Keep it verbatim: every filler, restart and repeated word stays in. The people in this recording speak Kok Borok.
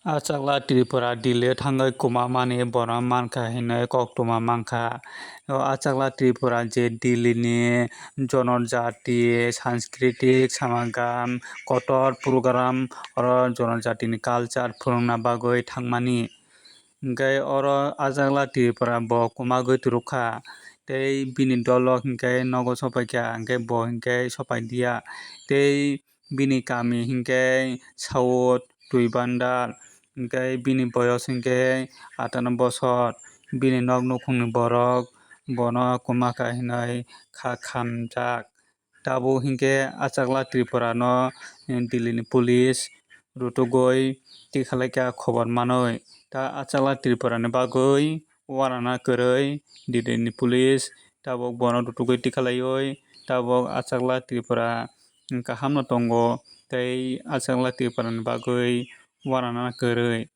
Achakla Tripura Delhi o thangwi kwma mani bono mankha hinwi koktwma mankha. O Achakla Tripura je Delhi ni Jonojati, Sanskritik Samagam, kotor program oro Jonojati ni culture phwrwngna bagwi thangmani. Hinkhe oro Achakla Tripura bo kwmagwi twrwkha. Tei bini dolo hinkhe nogo sopaikha, hinkhe bo hinkhe sopaidiya. Tei bini kami hinkhe South Twibandal, hinkhe bini boyos hinkhe atano bosor. Bini nok nukhungni borok bono kwmakha hinwi kha khamjak. Tabuk hinkhe Achakla Tripura no Delhi ni police rutugwi tikhalai kha khobor manwi. Ta Achakla Tripura ni bagwi uanana kwrwi Delhi ni police tabuk bono rutugwi tikhalaiwi tabuk Achakla Tripura kaham no tongo tei Achakla Tripura ni bagwi uanana kwrwi.